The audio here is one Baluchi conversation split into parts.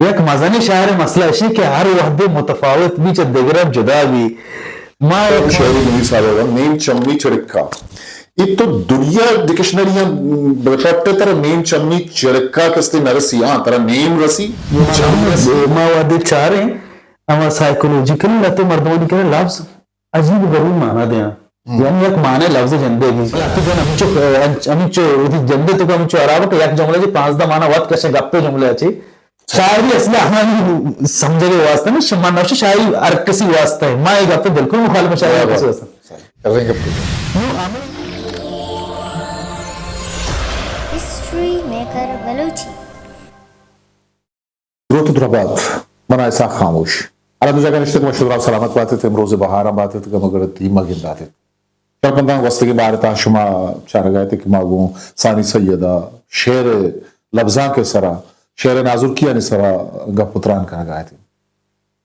یک مزنیں شاعر ءِ مسئلہ اشی کہ ہر وہدے متفاوت بی، چہ دگراں جدا بی۔ ما یک شعری نویس آ، نیم چمی چڑکا۔ اے تو دنیا ڈکشنری ہم بپٹ، ترا نیم چمی چڑکا کستے نہ رسی، ہاں، ترا نیم رسی، چم رسی۔ ما وہدے چاریں، ہما سائیکولوجیکل لہتے مردمانی کرا لفظ عجیب و غریب معنی دیاں۔ ہم۔ یعنی یک معنی لفظ جندے گی۔ بلے ہمچو، ہمچو وتی جندے تو ہمچو عرب کہ یک جملہ چی پانزدہ معنی وت کشے گپے جملہ چی۔ شاعری اصل ہمانی سمجھگے واسطہ نہ، شما نوش شاعری ہر کسی واسطہ ہے۔ ما یہ گپ بالکل مخالف، شاعری ہر کسی واسطہ۔ صحیح۔ نو، ہمیں ہسٹری میکر بلوچی۔ دروت و درہبات، من آں اسحاق خاموش۔ ہر دو جاگہ نشتگ، وش و دراہ سلامت بات ات، امروز بہاراں بات ات، گم گڑتی ما گندات ات۔ شرپنداں گوستگیں بہار تاں شما چارگا ات کہ ما گوں ثانی سید ءَ شعر ءِ لبزانک ءِ سرا، شعر ءِ نازرکیانی سرا گپ و تران کنگا اتیں۔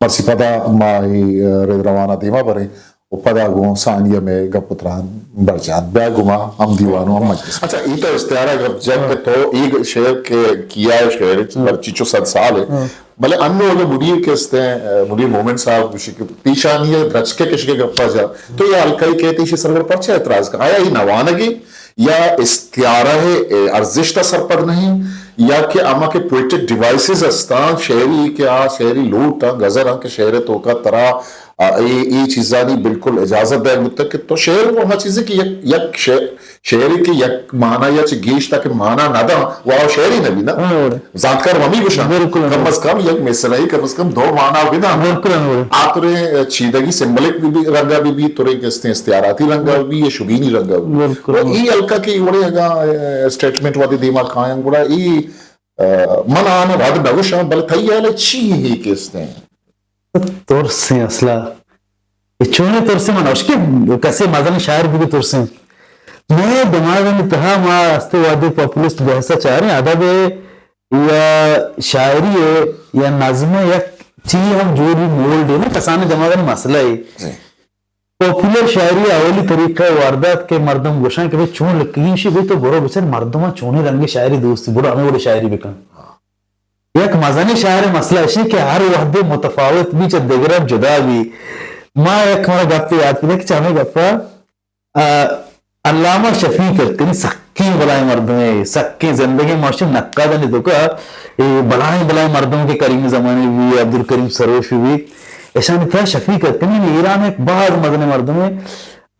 مرچی پدا ما اے رد روان ءَ دیما بریں و پدا گوں ثانی ءَ مئے گپ و تران برجاہ انت۔ بیا گوں ما ہم دیوان و ہم مجلس۔ اچھا، اے تو استعارہ گپ جت کہ تو اے شعر کہ کیا ہے شعر، ہم۔ مرچی چو صد سال ہے۔ ہم۔ بلے انو اگر منیر کہ استیں، منیر مومن صاحب گوشی کہ پیشانی ءَ درچک ءِ کشگ ءِ گپا جا، تو اے ہلکائی کہتے ایشی سرور پرچہ اعتراض کن؟ آیا اے نوانگے یا استعارہ ءِ ارزشت ءَ سرپد نہیں، یا کہ ہما کہ پوئٹک ڈیوائسز استاں، شعری کہ آ شعری لوٹ آں، غزل آں کہ شعر ءِ توکا ترا، آ، اے، اے چیزانی بالکل اجازت دائگ بوتگ کہ تو شعر گوں ہما چیزے کہ یک، یک شعر، شعرے کہ یک معنی یا چہ گیش تاکہ معنی نہ داں، وا شعرے نہ بی نا۔ ہاں، اوڑے۔ زانتکار ہمی گوشاں، بالکل، کم ہاں۔ از کم یک مصرعی کم از کم دو معنی بداں۔ بالکل، ہاں، اوڑے۔ آ ترے چیدگی سمبلک بی، بی رنگا بی، بی ترے کہ استیں استعاراتی رنگا بی یا شبینی رنگا بی۔ بالکل، تو ہاں۔ ای ہلکا کہ وڑے اگاں، اے، اسٹیٹمنٹ وہدے دیما کایاں گڑا ای، اے، من آن رد نہ گوشاں، بلے تئی حیال چی ہے کہ استیں؟ ترسیں اصلا۔ اے چونیں ترسیں؟ من اشکے کسے مزن شاعر بگی ترسیں۔ مئے دماغ ءِ تہا ما استے وہدے پاپولسٹ بحث ءَ چاریں، ادب ءِ یا شاعری ءِ یا نظم ءِ یک چی ہم جوڑ بی مولڈ ہے نا، کسانیں دماغ ءِ مسئلہ ہے۔ جی۔ پاپولر شاعری ءِ اولی طریقہ واردات کہ مردم گوشاں کہ بھئی چون لکھگی، شی بھئی تو برو بچار مردماں چونیں رنگیں شاعری دوستی، برو ہمیں وڑے شاعری بکن۔ یک مزنیں شاعر ءِ مسئلہ اشی کہ ہر وہدے متفاوت بی، چہ دگراں جدا بی۔ ما یک ہمارا گپے یاد کتگ کہ چہ ہمیں گپا، آ، علامہ شفیق اتکنی سکیں بلائیں مردمے، سکیں زندگیں ماشین نقادانی توکا، اے بلائیں بلائیں مردم کہ کریم زمانی بی، عبدالکریم سروش بی، اشانی تہا شفیق اتکنی ایران ءِ یک باز مزنیں مردمے۔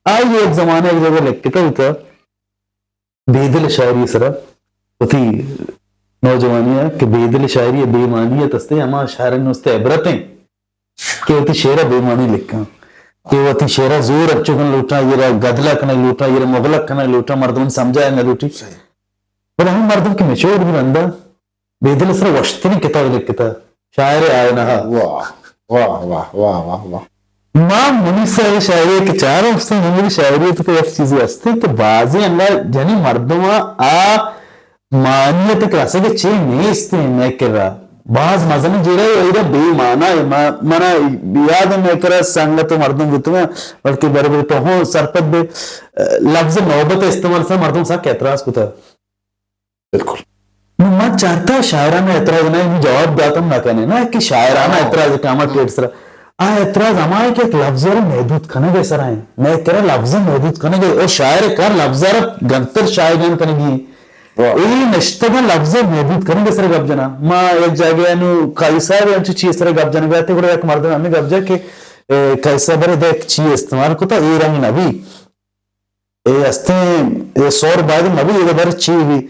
آئی یک زمانہ یک جگہ لکھتا ہوتا، بیدل شاعری سرا وتی نوجوانی ءَ کہ بیدل شاعری ءِ بے معنی ءَ تستے ہما شاعرانی واسطہ عبرت ایں کہ وتی شعر ءَ بے معنی لکھاں، کہ وتی شعر ءَ زور اچو کن لوٹاں، ایرا گدلا کنگ لوٹاں، ایرا مغلق کنگ لوٹاں، مردم سمجھا نہ لوٹی۔ صحیح۔ بلے ہمیں مردم کہ میچور بی رندا بیدل سرا وشتریں کتاب لکھتا، شاعر آئینہ۔ واہ، واہ، واہ، واہ، واہ، واہ۔ ما منی سر شاعری کہ چار ہفتے منی شاعری تو یک چیزی ہستے کہ بازی انگا جنی مردم آ معنیت کہ رسگ چے نیست مئے کرا۔ باز مزن جیڑا ایرا بے معنی ہے۔ ما، منا یاد ہے مئے کرا سنگت و مردم بوتگا، بلکہ بر بر تو ہوں سرپد بے، لفظ نوبت استعمال سا مردم سا کہ اعتراض کتا۔ بالکل۔ نو من چارتا شاعرانہ اعتراض نہ، نو جواب داتم نہ کنے، نہ کہ شاعرانہ ہاں۔ اعتراض کہ ہما ٹیٹ سرا۔ آ اعتراض ہما ہے کہ یک لفظ ءَ را محدود کنگ ءِ سرا ہیں۔ مئے کرا لفظ محدود کنگ ءِ، او شاعر کار لفظ ءَ را گنتر شاعر جان کنگی ہیں۔ واہ۔ اے نشتگاں لفظ محدود کنگ ءِ سرا گپ جنا۔ ما یک جاگہ نو قاضی صاحب انچو چیز سرا گپ جنگا تے، گڑا یک مردم ہمیں گپ جا کہ، اے، قاضی صاحب ارے دے یک چیز استعمال کتا، اے رنگ نہ بی۔ اے استیں، اے سور باید نہ بی، اے بر چی بی؟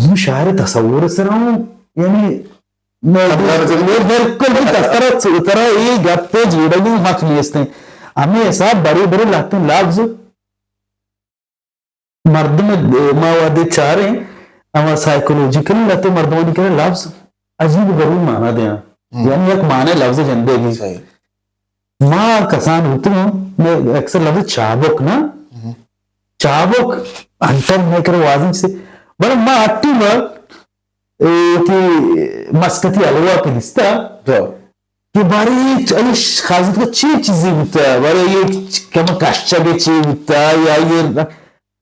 ہوں شاعر تصور سر ہوں، یعنی، میں، میں بالکل بھی ترا، ترا اے گپ پہ جیڑگی حق نیستیں۔ ہمیں حساب بڑے بڑے لاتیں لفظ مردم ما وہدے چاریں، ہما سائیکولوجیکل لاتیں مردمانی کرا لفظ عجیب و غریب معنی دیاں۔ ہم۔ یعنی یک معنی لفظ جندے گی۔ صحیح۔ ما کسان ہوتگوں، میں اکثر لفظ چابک نا، ہم۔ چابک انٹر میں کرو واضح سے، بلے ما اٹی ما، اے، کہ مسکتی حلوا کہ دستا، تو۔ کہ بارے یہ چ-، یہ خاصیت کو چی چیزی بوتا، بارے یہ چ-، کم کشچا کے چی بوتا، یا یہ،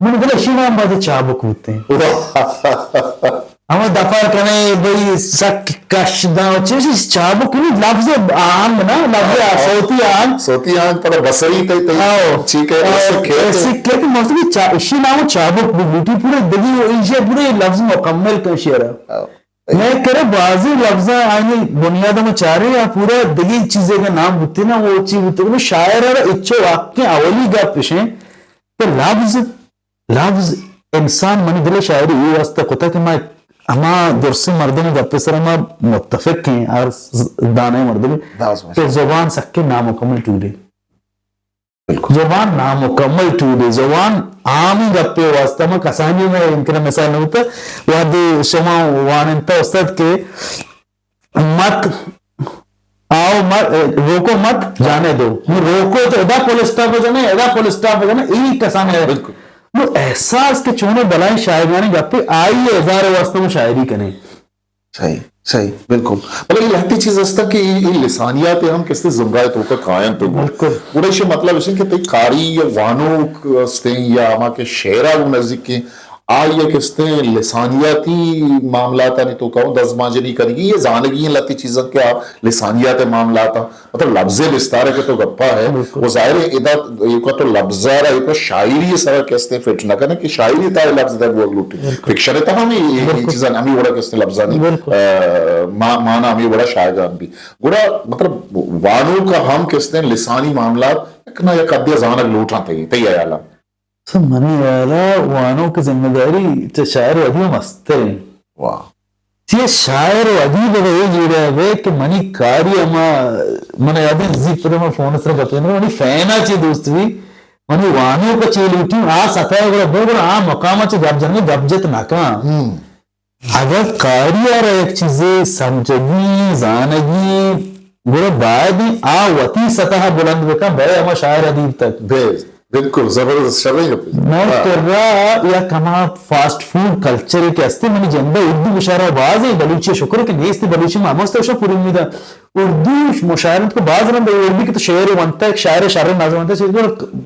من بلے اشی نام بعد چابک بوتے ہیں۔ واہ۔ ہما دفر کنے بھئی سک کش داں، چیز چابک نی، لفظ آہنگ نا، لفظ ہاں، ہاں۔ صوتی آہنگ۔ صوتی آہنگ پدا بصری تے، تے ہاں۔ چی کہ ہاں، ایسے کہتے ایسے کہتے مطلب چا-، اشی نام چابک بھی لوٹی پورے دگی، ایشی پورے لفظ مکمل کن شعر۔ ہاں۔ میں کرے بعضی لفظاں آنی بنیاد میں چارے یا پورا دگی چیزیں کا نام بوتے نا، وہ چیز بوتے نا، شاعر ہے اچو واقعی اولی گپ پشیں کہ لفظ لفظ انسان منی دل ء شاعری اے واسطہ کتہ کہ ما ہما درسیں مردم گپ ء سر ما متفق ہیں، ہر ز-، دانائیں مردم باز وش۔ کہ زبان سکیں نامکمل ٹولے۔ بالکل۔ زبان نامکمل ٹولے، زبان عامی گپے واسطہ ما کسانی ما امکن مثال نہ ہوتا۔ وہدے شما واننتا استاد کہ مت، آؤ مت، روکو مت، جانے دو۔ نو روکو تو ادا فل اسٹاپ بجنے، ادا فل اسٹاپ بجنے، ای کسان ہے۔ بالکل۔ نو احساس کہ چونو بلائیں شاعرانی گپے، آئی ہزار واسطہ وہ شاعری کنے۔ صحیح، صحیح، بالکل۔ بلے یہ لہتی چیز ہستا کہ یہ، یہ لسانیات ہم کس نے زمرہ توکا کائن تو۔ بالکل۔ گڑا ایشی مطلب ایش کہ تئی قاری یا وانوک استیں یا ہما کہ شعرا وہ نزدیک آئی ء کستیں لسانیاتی معاملاتانی توکا اوں دزمانجنی کنگی یا زانگی ایں لہتے چیزاں کہ آ لسانیات ء معاملات آں، مطلب لبز ء بستار ء کہ تو گپا ہے، بالکل۔ وہ ظاہر ہے ادا ایوکا تو لبز ء را ایوکا شاعری ء سرا کستیں فٹ نہ کنے کہ شاعری تہا لبز در بوگ لوٹی۔ بالکل۔ فکشن ء تہا ہمیں اے، اے بالکل۔ چیزاں ہمیں وڑا کستیں لبزانی، بالکل۔ آ، ما-، مانا ہمیں وڑا شاعران بھی۔ گڑا مطلب وانوک ء ہم کستیں لسانی معاملات یک نہ یک حدے زانگ لوٹاں تئی، تئی حیال ء۔ سو منی ہیالا وانوک ذمہ داری چہ شاعر و ادیب مستر انت۔ واہ۔ چہ شاعر و ادیب اگہ اے جیڑہ بے کہ منی کاری ہما، من یاد انت زی پدا من فون سر گپ جنگ، منی فینا چہ دوست بی، منی وانوک چہ لوٹی، آ سطح گڑا بو گڑا آ مقام چہ گپ جنگ گپ جت نہ کن۔ ہم۔ اگاں قاری ء را یک چیزے سمجھگی، زانگی، گڑا باید انت آ وتی سطح ء بلند بکن، بئے ہما شاعر ادیب تک۔ بے، بالکل زبردست، شریں گپے۔ مئے ہاں۔ کرا یک ہما فاسٹ فوڈ کلچر کہ ہستے، منی جند ء اردو مشاعرہ باز انت، بلوچی ء شکر کہ نیست، بلوچی ما ہم است، اوشا پوری امید ء۔ اردو مشاعرہ تو باز رند اردو کہ تو شعر ونتا، یک شاعر شر نازم ونتا، چیز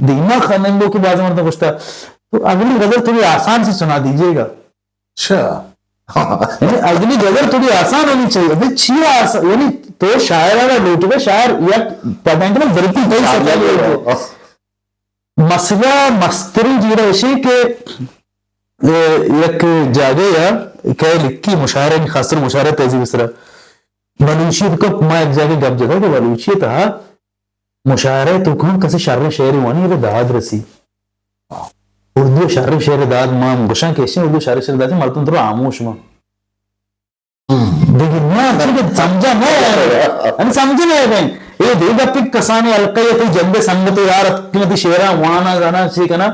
دیما خنندو کہ باز مرد گوشتا، تو اگلی غزل تھوڑی آسان سی سنا دیجیے گا۔ اچھا۔ یعنی اگلی غزل تھوڑی آسان ہونی چاہیے۔ ابھی چی آسان، یعنی تو شاعر والا لوٹ گئے، شاعر یک پدنگ میں غلطی نہیں سکتا لوٹ گئے۔ مسئلہ مستری جیڑا ایشی کہ، اے، یک جاگہ یا کہ لکھی مشاعرہ، خاص طور مشاعرہ تہذیب سرا۔ بلوچی تو ما یک جاگہ گپ جتا کہ بلوچی تہا مشاعرہ ء توکا ہم کسے شریں شعرے وانی، اگہ داد رسی۔ اردو ء شریں شعر ء داد ما ہم گوشاں کہ ایشیں اردو شریں شعر ء داد مردم درو ہاموش ما۔ دگہ نہ، چونکہ سمجھا نہ ہے۔ ہم سمجھ نہ ہے۔ اے دے گپی کسانی حلقہ یا تئی جندے سنگت یار اتکن تئی شعراں وانا زانا چی کنا۔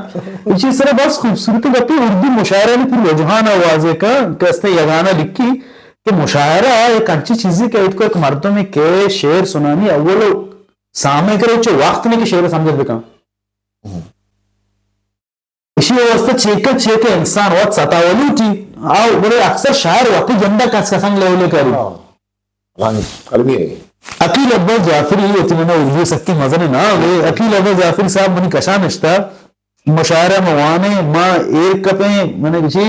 اسی سر بس خوبصورت گپی اردو مشاعرہ نے پوری رجحان واضح کا کہ استے یگانہ لکھی کہ مشاعرہ ایک انچی چیزی کہ ایک، ایک مردم کے شعر سنانی اول سامع کرے چو وقت نے کہ شعر سمجھ بکن۔ ہم۔ اشی واسطہ چیکہ چیکہ انسان وت ستا ولوٹی، آ بلے اکثر شاعر وتی جندا کس کسنگ لیولے کاری۔ ہاں۔ رنگ علمی ہے۔ عقیل اکبر جعفری، وتی منا اردو سکی مزن نام ہے۔ عقیل اکبر جعفری صاحب منی کشا نشتا، مشاعرہ موانے، ما ایر کپیں، من کچی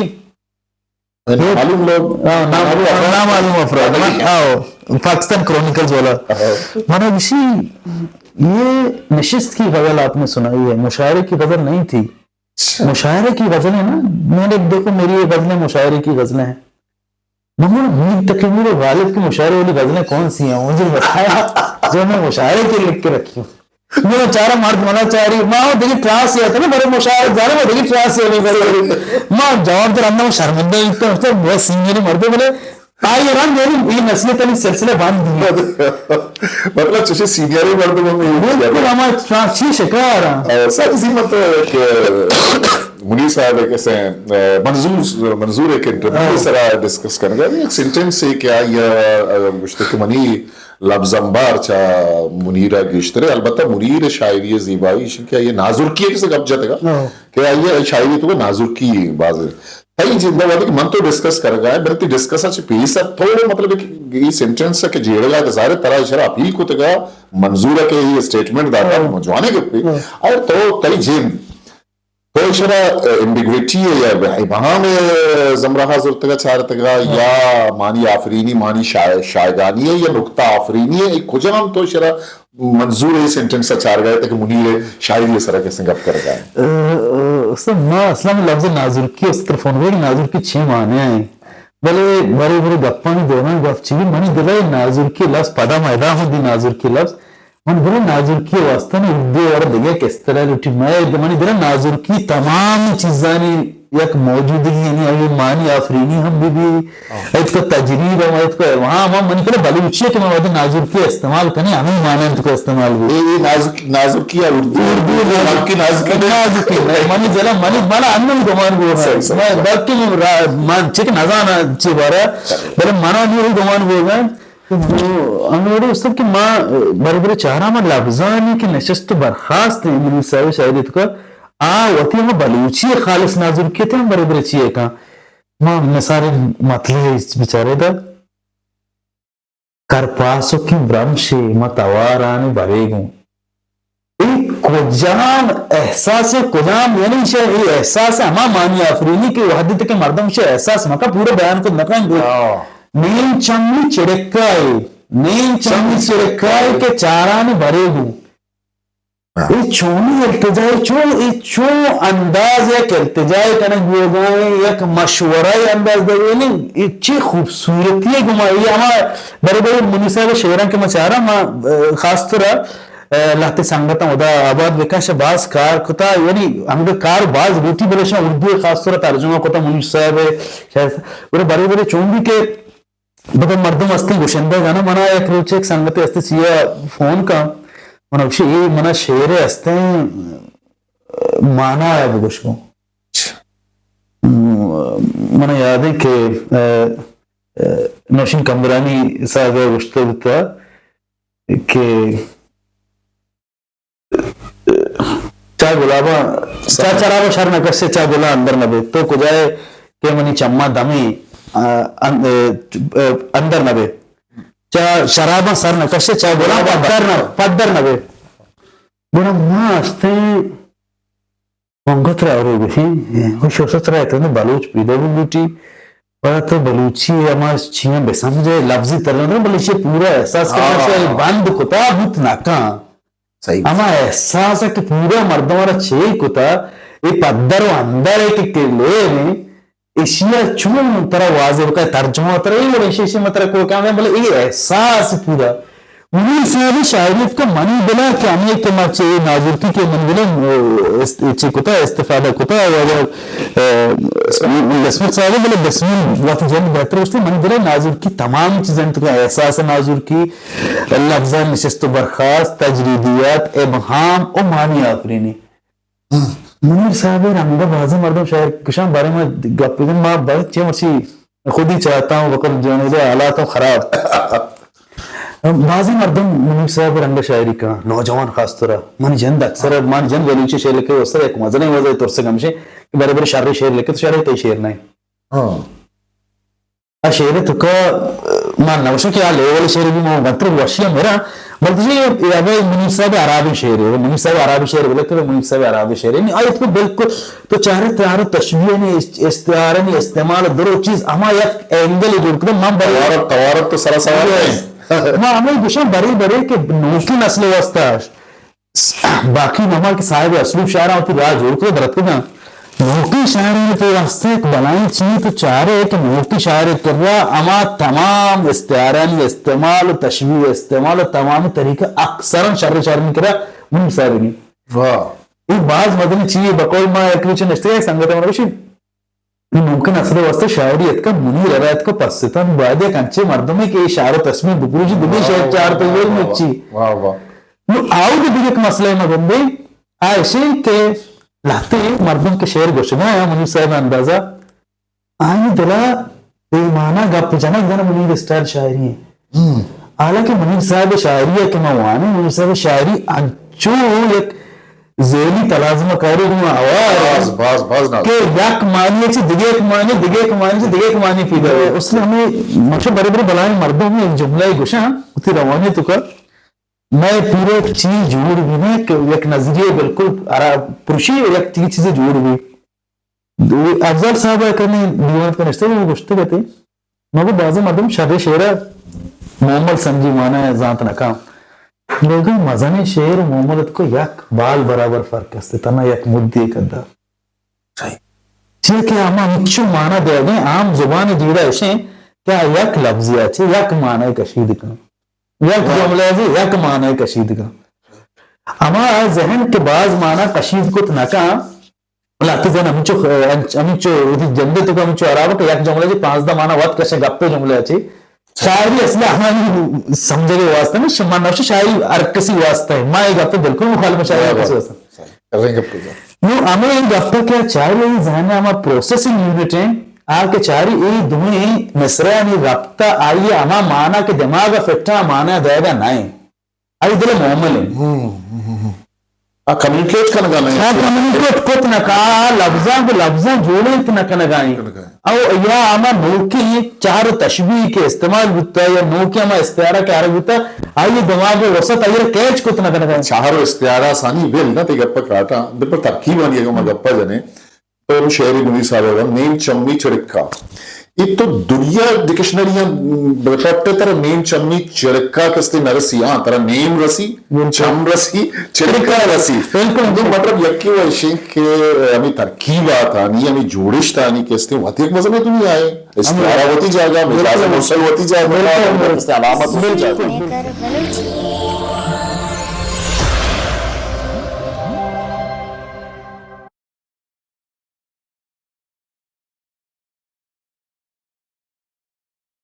نامعلوم لوگ۔ ہاں، نام-، نامعلوم افراد۔ نامعلوم افراد۔ پاکستانی۔ آؤ، پاکستان کرونیکلز والا۔ ہاں۔ من نے کسی، یہ نشست کی غزل آپ نے سنائی ہے، مشاعرے کی غزل نہیں تھی۔ اچھا۔ مشاعرے کی غزل ہے نا، میں نے دیکھو میری یہ غزلیں مشاعرے کی غزلیں ہیں۔ محمد میر تقی میر غالب کی مشاعرے والی غزلیں کون سی ہیں؟ مجھے بتایا، جو میں مشاعرے کے لکھ کے رکھی ہوں۔ میرا چارہ مرد منا چاری، ما دگہ ٹراس یا تھا نا، برے مشاعرہ زارے ما دگہ ٹراس یا نہیں برے۔ ما جواب در اندر شرمندہ ایتا، استاد بہت سینئر مردے بلے۔ آئی رنگ یعنی یہ نصیحت علی سلسلہ بند دی۔ مطلب چوشے سینئر مردم ہم یہ بالکل ہما ٹراس چی شکار ہیں۔ سر زی مطلب کہ منیر صاحب ہے کسے، منظور، منظور ایک انٹرویو ہاں۔ سرا ڈسکس کرنے گا۔ ایک سینٹنس ہے کہ آئی گوشتے کہ منی لبز انبار چہ منیر ء گیشتر ء۔ البتہ منیر ء شاعری ء زیبائی ایش کہ آئی ء نازرکی ء کسے گپ جتگ ء ہاں۔ کہ آئی ء شاعری تو نازرکی باز۔ تئی جند ء وھدے کہ من تو ڈسکس کرگ ء، بلے تئی ڈسکس ء چہ پیسر تو مطلب کہ اے سینٹنس ء کہ جیڑگ ء ظاہر ء ترا اشرا اپیل کتگ ء منظور ء کہ اے اسٹیٹمنٹ داتا ہاں۔ جوانیں گپے۔ ہاں۔ اور تو تئی جند تو ایشرا ایمبیگویٹی ء یا ابہام ء زمرہ ء زرتگ ء چارتگ ء، یا معنی آفرینی، معنی شا-، شاہدانی ء یا نکتہ آفرینی ء، اے کجام تو ایشرا منظور ء سینٹنس ء چارگ ء کہ منیر ء شاعری ء سرا کسے گپ کرگ ء؟ ء، ء، استاد، ما اصلاً لفظ نازرکی ء استر فون گوئی نازرکی چے معنی ء؟ بلے برے برے گپانی دوران گپ چی بی، منی دل ء نازرکی لفظ پدا میدان ہوں دی نازرکی لفظ من گڑا نازرکی ء واستہ نہ اردو ء وڑ ء دگہ یک اصطلاح لوٹی۔ مئے منی گڑا نازرکی تمام چیزانی یک موجودگی، یعنی ہمے معنی آفرینی ہم بہ بی، ایت کو تجرید ہم، ایت کو ہاں، ہم منی کڑا بلوچی ء کہ من وہدے نازرکی ء استعمال کنیں، ہمے معنی انت کو استعمال بی۔ اے، اے نازرکی، نازرکی یا اردو، اردو نازرکی، نازرکی۔ نازرکی، منی دل ء، منی، منا انوں گمان بو۔ صحیح، صحیح، من صحیح۔ بلکہ من را-، من چک نزاناں چی بارہ، بلے منا نوں گمان بو۔ تو ہمے وڑے استاد کہ ما برے برے چاراں، ما لبزانی کہ نشست و برخاست ہیں منیر صاحب شاعری تو کا، آ وتی ہم بلوچی خالص نازرکی تے ہم برے برے چیئے کاں۔ ما مثال مطلع بیچارے دا، کرپاسوکیں برمشے ما توارانی بریگوں۔ اے کجام احساس ء کجام، یعنی ایشی ء اے احساس ء ہما معنی آفرینی کہ وہدے تک مردم ایشی ء احساس مکن، پورا بیان کت نکن۔ ہاں۔ نیم چمی چڑکائے، نیم چمی چڑکائے کہ چارانی بریگوں۔ ہاں۔ اے چونی التجائے، چون، اے چون انداز یک التجائے کنگ بوگائیں، یک مشورہ انداز دوینے، اے چی خوبصورتی ہے گما، اے ہما برے برے منیر صاحب شعران کہ ما چارا، ما، اه، خاص طور ء لہتے سنگتاں ہدا آباد بکن، شہ باز کار کتا، یعنی ہمگہ کار باز لوٹی، بلے شہ اردو ء خاص طور ء ترجمہ کتا منیر صاحب ء شاعر۔ گڑا برے برے چون بی کہ بگا مردم ہستیں گشندہ جانا، منا یک روچ یک سنگتے ہستے چیا فون کن، منا گوشی اے منا شعر ہستیں مانا ہے بگوش گوں۔ منا یاد ہے کہ، اه، اه، نوشین کمبرانی صاحب ء گوشتہ بوتا کہ چا گلاباں، چا چراباں شر نہ کشے، چا گلاں اندر نہ بے۔ تو کجائے کہ منی چماں دمے، آ، ان-، اه، اه، اندر نہ بے۔ چا شراباں سر نہ کشے، چا گلاں پدر نہ، پدر نہ بے۔ گڑا ما ہستیں انگت را ارے گوشیں، گوش استاد ترا اتنے بلوچ پیدا بوٹی، پدا تو بلوچی ہما چیاں بہ سمجھے، لفظی ترجمہ، بلے چے پورا احساس کرنا ہاں۔ چاہیے، بند کتا بوت نہ کن۔ صحیح۔ ہما احساس ہے کہ پورا مردم را چے کتا، اے پدر و اندر ہے کہ، کہ لے نے، ایشی ء چون ترا واضح بکا، ترجمہ ترا اے وڑ ایشی، ایشی مترا کو کام ہے، بلے اے احساس پورا منیر صاحب شاعری کا منی دلا کہ ہمیں کہ ما چے نازرکی کے منی دلا، اه، است-، چے کتا استفادہ کتا، اه، اه، بسمل صاحب، بلے بسمل وقت جن بہتر اس منی دلا نازرکی تمام چیزیں تو احساس نازرکی، لفظاں نشست و برخاست، تجریدیات، ابہام و معنی آفرینی۔ منیر صاحب ء رنگ ء بازیں مردم شاعر کشاں بارے ما گپ بہ کنیں، ما باید چہ مرچی خودی چاہتا ہوں، بکر جوانی دے حالات ہوں خراب۔ بازیں مردم منیر صاحب ء رنگ ء شاعری کن، نوجوان خاص طور ء۔ منی جند اکثر، منی جند بلوچی شعر لکھے، استاد یک مزنیں وضع ترسگ ہمشے کہ برے برے شر شعر لکھے تو شر تئی شعر نہیں۔ ہاں۔ آ شعر ء توکا، ما نوشاں کہ آ لیول شعر بھی ما گنتر وشی ہم میرا، بلکہ یہ ہمیں منیر صاحب عربی شعر ہے، منیر صاحب عربی شعر بلکہ منیر صاحب عربی شعر ہے، نہیں، آیت کو بالکل تو چارے ترار تشبیہ نے است-، استعارہ نے استعمال درو چیز ہما یک اینگل جوڑ کر من بڑے توارت، توارت تو سرا سوال نہیں۔ ما ہمیں گوشاں برے برے کہ نوکی نسل واسطہ باقی نما کہ صاحب اسلوب شاعراں وتی راہ جوڑ کتگ درتکگاں۔ نوکیں شاعرانی تو واسطہ یک بلاہیں چیزے تو چارے کہ نوکیں شاعر کرا ہما تمام استعارانی استعمال و تشبیہ استعمال و تمام طریقہ اکثراً شر شاعرانی کرا منیر صاحب نے۔ واہ۔ یہ باز مزنیں چیزے بقول ما یک روچ نشتے یک سنگت من گوشی نی ممکن است واسطہ شاعری اتکا منیر ارا اتکا پستن باید یک انچے مردمے کہ اے شعر و تشبیہ بپروشی دگہ شعر چار تو یہ مچی۔ واہ، واہ۔ نو آؤ دگہ یک مسئلہ ما بندے آئیشے کہ لہتے مردم کہ شعر گوشگا یا منیر صاحب اندازہ آئی دلا بے مانا گپ جنگ دن منیر اسٹائل شاعری ہیں۔ ہم۔ حالانکہ منیر صاحب شاعری ہے کہ میں وانے، منیر صاحب شاعری انچو یک ذہنی تلازمہ کاری گوں آوار باز، باز، باز نازک۔ کہ یک معنی چی دگہ یک معنی، دگہ یک معنی چی دگہ یک معنی پیدا ہو۔ اس نے ہمیں مچو بڑے بڑے بلائیں مردم ہمیں ایک جملہ گوشاں، اتی روانی تو کا مئے پورا یک چیز جوڑ بی نہ کہ یک نظریہ بالکل ارا پرشی یک چیز، چیز جوڑ بی۔ افضل صاحب ء کنے دیوان ء نشتگ ء گوشتگ ات، مگو بازیں مردم شریں شعر ء مومل سمجھی مانا ء زانت نہ کن۔ لوگاں مزنیں شعر و مومل ات کو یک بال برابر فرق است، تنا یک مدے کدا۔ چیا کہ ہما ہچو مانا دیگیں عام زبان جیڑا اشیں کہ آ یک لفظی ء چہ یک مانا کشید کن، یک جملہ ء چہ یک مانا کشید کن۔ ہما ذہن کہ باز مانا کشید کت نہ کن، لہتے ذہن ہمینچو، ہمینچو وتی جند ء توکا ہمینچو ہراب کہ یک جملہ چہ پانزدہ مانا وت کشے گپے جملہ ء چہ۔ شاعری اصل ہمانی سمجھگ ء واسطہ نہ، شما نوش شاعری ہر کسی واسطہ ہے۔ ما یہ گپ بالکل مخالف ہیں شاعری ہر کسی واسطہ۔ کریں گپ جان۔ نو ہمیں گپ کہ چاری ذہن ہما پروسیسنگ یونٹ ہیں، آ کہ چاری اے دوئیں مصرعانی ربطہ آئی ہما مانا کہ دماغ فٹا مانا دے گا نہ ہے۔ آئی دل مومل ہیں۔ آ کمیونیکیٹ کنگا نہیں۔ آ کمیونیکیٹ کت نہ کا، لفظاں کو لفظاں جوڑنت نہ کنگا ہیں۔ کنگا ہیں۔ او یا ہما نوکیں چہر و تشبیہ کہ استعمال بوتا یا نوکیں ہما استعارہ کہ آرگ بوتا، آئی دماغ و وسط آئی کیچ کت نہ کنگا ہیں۔ چہر و استعارہ سانی بل نہ تے گپ کاٹا، بل پر ترکیب آنی اگہ ما گپا جنے۔ تو ہم شعری بندی صاحب ہے، نیم چمی چڑکا۔ یہ تو دنیا ڈکشنری ہیں، بکٹے ترا نیم چمی چڑکا کستے نرسی، ہاں، ترا نیم رسی، بالکل۔ چم رسی، چڑکا رسی۔ بالکل۔ تو مطلب یکی و اشیں کہ ہمیں ترکیبات آنی، ہمیں جوڑشت آنی کستے وت یک مزن دنیا ہے۔ استعارہ وتی جاگہ، مجاز بالکل۔ مرسل وتی جاگہ، بالکل۔ کستے علامت وتی جاگہ۔ بالکل۔